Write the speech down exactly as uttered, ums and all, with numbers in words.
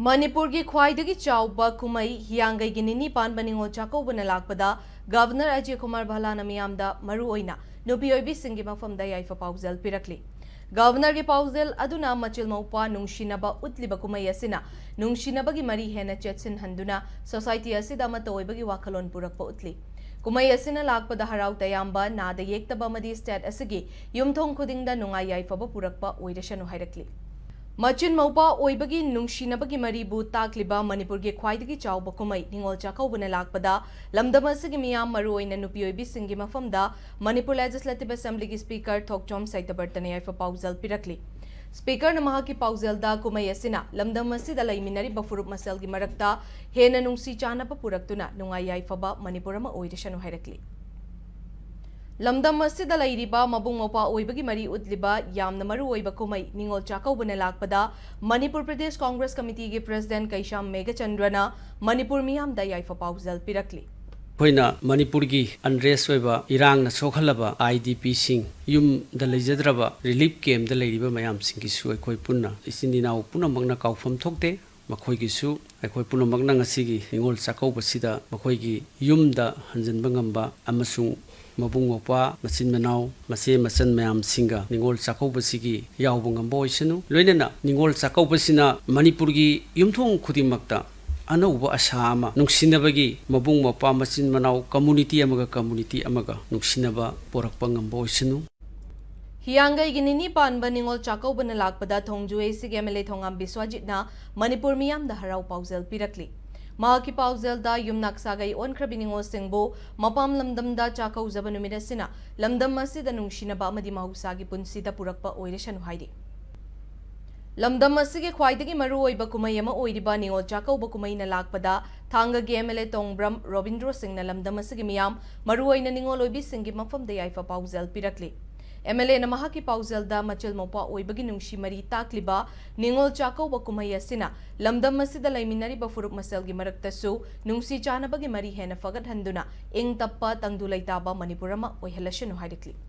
ꯃꯅꯤꯄꯨꯔꯒꯤ ꯈ꯭ꯋꯥꯏꯗꯒꯤ ꯆꯥꯎꯕ ꯀꯨꯝꯍꯩ ꯍꯤꯌꯥꯡꯒꯩꯒꯤ ꯅꯤꯅꯤ ꯄꯥꯟꯕ ꯅꯤꯉꯣꯜ ꯆꯥꯛꯀꯧꯕꯅ ꯂꯥꯛꯄꯗ ꯒꯚꯔꯅꯔ ꯑꯖꯌ ꯀꯨꯃꯥꯔ ꯚꯜꯂꯥꯅ ꯃꯤꯌꯥꯝꯗ, ꯃꯔꯨꯑꯣꯏꯅ ꯅꯨꯄꯤ ꯑꯣꯏꯕꯤꯁꯤꯡꯒꯤ ꯃꯐꯝꯗ ꯌꯥꯏꯐ ꯄꯥꯎꯖꯦꯜ ꯄꯤꯔꯛꯂꯤ꯫ ꯒꯚꯔꯅꯔꯒꯤ ꯄꯥꯎꯖꯦꯜ ꯑꯗꯨꯅ ꯃꯆꯤꯜ ꯃꯧꯄ꯭ꯋꯥ ꯅꯨꯡꯁꯤꯅꯕ ꯎꯠꯂꯤꯕ ꯀꯨꯝꯍꯩ ꯑꯁꯤꯅ ꯅꯨꯡꯁꯤꯅꯕꯒꯤ ꯃꯔꯤ ꯍꯦꯟꯅ ꯆꯦꯠꯁꯤꯟꯍꯟꯗꯨꯅ ꯁꯣꯁꯥꯏꯇꯤ ꯑꯁꯤꯗ ꯑꯃꯠꯇ ꯑꯣꯏꯕꯒꯤ ꯋꯥꯈꯜꯂꯣꯟ ꯄꯨꯔꯛꯄ ꯎꯠꯂꯤ꯫ ꯀꯨꯝꯍꯩ ꯑꯁꯤꯅ ꯂꯥꯛꯄꯗ ꯍꯔꯥꯎ ꯇꯌꯥꯝꯕ, ꯅꯥꯗ ꯌꯦꯛꯇꯕ ꯑꯃꯗꯤ ꯁ꯭ꯇꯦꯠ ꯑꯁꯤꯒꯤ ꯌꯨꯝꯊꯣꯡ ꯈꯨꯗꯤꯡꯗ ꯅꯨꯡꯉꯥꯏ ꯌꯥꯏꯐꯕ ꯄꯨꯔꯛꯄ ꯑꯣꯏꯔꯁꯅꯨ ꯍꯥꯏꯔꯛꯂꯤ꯫ ꯃꯆꯤꯟ ꯃꯧꯄ꯭ꯋꯥ ꯑꯣꯏꯕꯒꯤ ꯅꯨꯡꯁꯤꯅꯕꯒꯤ ꯃꯔꯤꯕꯨ ꯇꯥꯛꯂꯤꯕ ꯃꯅꯤꯄꯨꯔꯒꯤ ꯈ꯭ꯋꯥꯏꯗꯒꯤ ꯆꯥꯎꯕ ꯀꯨꯝꯍꯩ ꯅꯤꯉꯣꯜ ꯆꯥꯛꯀꯧꯕꯅ ꯂꯥꯛꯄꯗ ꯂꯝꯗꯝ ꯑꯁꯤꯒꯤ ꯃꯤꯌꯥꯝ, ꯃꯔꯨꯑꯣꯏꯅ ꯅꯨꯄꯤ ꯑꯣꯏꯕꯤꯁꯤꯡꯒꯤ ꯃꯐꯝꯗ ꯃꯅꯤꯄꯨꯔ ꯂꯦꯖꯤꯁꯂꯦꯇꯤꯚ ꯑꯦꯁꯦꯝꯕ꯭ꯂꯤꯒꯤ ꯁ꯭ꯄꯤꯀꯔ ꯊꯣꯛꯆꯣꯝ ꯁꯩꯇꯕꯔꯇꯅ ꯌꯥꯏꯐ ꯄꯥꯎꯖꯦꯜ ꯄꯤꯔꯛꯂꯤ꯫ ꯁ꯭ꯄꯤꯀꯔꯅ ꯃꯍꯥꯛꯀꯤ ꯄꯥꯎꯖꯦꯜꯗ ꯀꯨꯝꯍꯩ ꯑꯁꯤꯅ ꯂꯝꯗꯝ ꯑꯁꯤꯗ ꯂꯩꯃꯤꯟꯅꯔꯤꯕ ꯐꯨꯔꯨꯞ ꯃꯁꯦꯜꯒꯤ ꯃꯔꯛꯇ ꯍꯦꯟꯅ ꯅꯨꯡꯁꯤ ꯆꯥꯟꯅꯕ ꯄꯨꯔꯛꯇꯨꯅ ꯅꯨꯡꯉꯥꯏ ꯌꯥꯏꯐꯕ ꯃꯅꯤꯄꯨꯔ ꯑꯃ ꯑꯣꯏꯔꯁꯅꯨ ꯍꯥꯏꯔꯛꯂꯤ꯫ ꯂꯝꯗꯝ ꯑꯁꯤꯗ ꯂꯩꯔꯤꯕ ꯃꯕꯨꯡ ꯃꯧꯄ꯭ꯋꯥ ꯑꯣꯏꯕꯒꯤ ꯃꯔꯤ ꯎꯠꯂꯤꯕ ꯌꯥꯝꯅ ꯃꯔꯨ ꯑꯣꯏꯕ ꯀꯨꯝꯍꯩ ꯅꯤꯉꯣꯜ ꯆꯥꯛꯀꯧꯕꯅ ꯂꯥꯛꯄꯗ ꯃꯅꯤꯄꯨꯔ ꯄ꯭ꯔꯗꯦꯁ ꯀꯣꯡꯒ꯭ꯔꯦꯁ ꯀꯃꯤꯇꯤꯒꯤ ꯄ꯭ꯔꯦꯁꯤꯗꯦꯟꯠ ꯀꯩꯁꯥꯝ ꯃꯦꯘꯆꯟꯗ꯭ꯔꯅ ꯃꯅꯤꯄꯨꯔ ꯃꯤꯌꯥꯝꯗ ꯌꯥꯏꯐ ꯄꯥꯎꯖꯦꯜ ꯄꯤꯔꯛꯂꯤ꯫ ꯑꯩꯈꯣꯏꯅ ꯃꯅꯤꯄꯨꯔꯒꯤ ꯑꯟꯔꯦꯁ ꯑꯣꯏꯕ, ꯏꯔꯥꯡꯅ ꯁꯣꯛꯍꯜꯂꯕ ꯑꯥꯏ ꯗꯤ ꯄꯤꯁꯤꯡ, ꯌꯨꯝꯗ ꯂꯩꯖꯗ꯭ꯔꯕ ꯔꯤꯂꯤꯐ ꯀꯦꯝꯞꯇ ꯂꯩꯔꯤꯕ ꯃꯌꯥꯝꯁꯤꯡꯒꯤꯁꯨ ꯑꯩꯈꯣꯏ ꯄꯨꯟꯅ, ꯏꯆꯤꯟ ꯏꯅꯥꯎ ꯄꯨꯝꯅꯃꯛꯅ ꯀꯥꯎꯐꯝ ꯊꯣꯛꯇꯦ꯫ ꯃꯈꯣꯏꯒꯤꯁꯨ ꯑꯩꯈꯣꯏ ꯄꯨꯝꯅꯃꯛꯅ ꯉꯁꯤꯒꯤ ꯅꯤꯉꯣꯜ ꯆꯥꯛꯀꯧꯕꯁꯤꯗ ꯃꯈꯣꯏꯒꯤ ꯌꯨꯝꯗ ꯍꯟꯖꯤꯟꯕ ꯉꯝꯕ ꯑꯃꯁꯨꯡ ꯃꯕꯨꯡ ꯃꯧꯄ꯭ꯋꯥ, ꯃꯆꯤꯟ ꯃꯅꯥꯎ, ꯃꯆꯦ ꯃꯆꯟ ꯃꯌꯥꯝꯁꯤꯡꯒ ꯅꯤꯉꯣꯜ ꯆꯥꯛꯀꯧꯕꯁꯤꯒꯤ ꯌꯥꯎꯕ ꯉꯝꯕ ꯑꯣꯏꯁꯅꯨ꯫ ꯂꯣꯏꯅꯅ ꯅꯤꯉꯣꯜ ꯆꯥꯛꯀꯧꯕꯁꯤꯅ ꯃꯅꯤꯄꯨꯔꯒꯤ ꯌꯨꯝꯊꯣꯡ ꯈꯨꯗꯤꯡꯃꯛꯇ ꯑꯅꯧꯕ ꯑꯁꯥ ꯑꯃ, ꯅꯨꯡꯁꯤꯅꯕꯒꯤ, ꯃꯕꯨꯡ ꯃꯧꯄ꯭ꯋꯥ, ꯃꯆꯤꯟ ꯃꯅꯥꯎ, ꯀꯝꯃꯨꯅꯤꯇꯤ ꯑꯃꯒ ꯀꯝꯃꯨꯅꯤꯇꯤ ꯑꯃꯒ ꯅꯨꯡꯁꯤꯅꯕ ꯄꯣꯔꯛꯄ ꯉꯝꯕ ꯑꯣꯏꯁꯅꯨ꯫ ꯍꯤꯌꯥꯡꯒꯩꯒꯤ ꯅꯤꯅꯤ ꯄꯥꯟꯕ ꯅꯤꯉꯣꯜ ꯆꯥꯛꯀꯧꯕꯅ ꯂꯥꯛꯄꯗ ꯊꯣꯡꯖꯨ ꯑꯦ ꯁꯤꯒꯤ ꯑꯦꯝ ꯑꯦꯜ ꯑꯦ ꯊꯣꯉꯥꯝ ꯕꯤꯁ꯭ꯋꯥꯖꯤꯠꯅ ꯃꯅꯤꯄꯨꯔ ꯃꯤꯌꯥꯝꯗ ꯍꯔꯥꯎ ꯄꯥꯎꯖꯦꯜ ꯄꯤꯔꯛꯂꯤ꯫ ꯃꯍꯥꯛꯀꯤ ꯄꯥꯎꯖꯦꯜꯗ ꯌꯨꯝꯅꯥꯛ ꯁꯥꯒꯩ ꯑꯣꯟꯈ꯭ꯔꯕꯤ ꯅꯤꯉꯣꯜꯁꯤꯡꯕꯨ ꯃꯄꯥꯝ ꯂꯝꯗꯝꯗ ꯆꯥꯛꯀꯧꯖꯕ ꯅꯨꯃꯤꯠ ꯑꯁꯤꯅ ꯂꯝꯗꯝ ꯑꯁꯤꯗ ꯅꯨꯡꯁꯤꯅꯕ ꯑꯃꯗꯤ ꯃꯍꯧꯁꯥꯒꯤ ꯄꯨꯟꯁꯤꯗ ꯄꯨꯔꯛꯄ ꯑꯣꯏꯔꯁꯅꯨ ꯍꯥꯏꯔꯤ꯫ ꯂꯝꯗꯝ ꯑꯁꯤꯒꯤ ꯈ꯭ꯋꯥꯏꯗꯒꯤ ꯃꯔꯨꯑꯣꯏꯕ ꯀꯨꯝꯍꯩ ꯑꯃ ꯑꯣꯏꯔꯤꯕ ꯅꯤꯉꯣꯜ ꯆꯥꯛꯀꯧꯕ ꯀꯨꯝꯍꯩꯅ ꯂꯥꯛꯄꯗ ꯊꯥꯡꯒꯒꯤ ꯑꯦꯝ ꯑꯦꯜ ꯑꯦ ꯇꯣꯡꯕ꯭ꯔꯝ ꯔꯣꯕꯤꯟꯗ꯭ꯔꯣ ꯁꯤꯡꯅ ꯂꯝꯗꯝ ꯑꯁꯤꯒꯤ ꯃꯤꯌꯥꯝ, ꯃꯔꯨꯑꯣꯏꯅ ꯅꯤꯉꯣꯜ ꯑꯣꯏꯕꯤꯁꯤꯡꯒꯤ ꯃꯐꯝꯗ ꯌꯥꯏꯐ ꯄꯥꯎꯖꯦꯜ ꯄꯤꯔꯛꯂꯤ꯫ ꯑꯦꯝ ꯑꯦꯜ ꯑꯦꯅ ꯃꯍꯥꯛꯀꯤ ꯄꯥꯎꯖꯦꯜꯗ ꯃꯆꯤꯜ ꯃꯧꯄ꯭ꯋꯥ ꯑꯣꯏꯕꯒꯤ ꯅꯨꯡꯁꯤ ꯃꯔꯤ ꯇꯥꯛꯂꯤꯕ ꯅꯤꯉꯣꯜ ꯆꯥꯛꯀꯧꯕ ꯀꯨꯝꯍꯩ ꯑꯁꯤꯅ ꯂꯝꯗꯝ ꯑꯁꯤꯗ ꯂꯩꯃꯤꯟꯅꯔꯤꯕ ꯐꯨꯔꯨꯞ ꯃꯁꯦꯜꯒꯤ ꯃꯔꯛꯇꯁꯨ ꯅꯨꯡꯁꯤ ꯆꯥꯟꯅꯕꯒꯤ ꯃꯔꯤ ꯍꯦꯟꯅ ꯐꯒꯠꯍꯟꯗꯨꯅ ꯏꯪ ꯇꯞꯄ, ꯇꯪꯗꯨ ꯂꯩꯇꯥꯕ ꯃꯅꯤꯄꯨꯔ ꯑꯃ ꯑꯣꯏꯍꯜꯂꯁꯅꯨ ꯍꯥꯏꯔꯛꯂꯤ꯫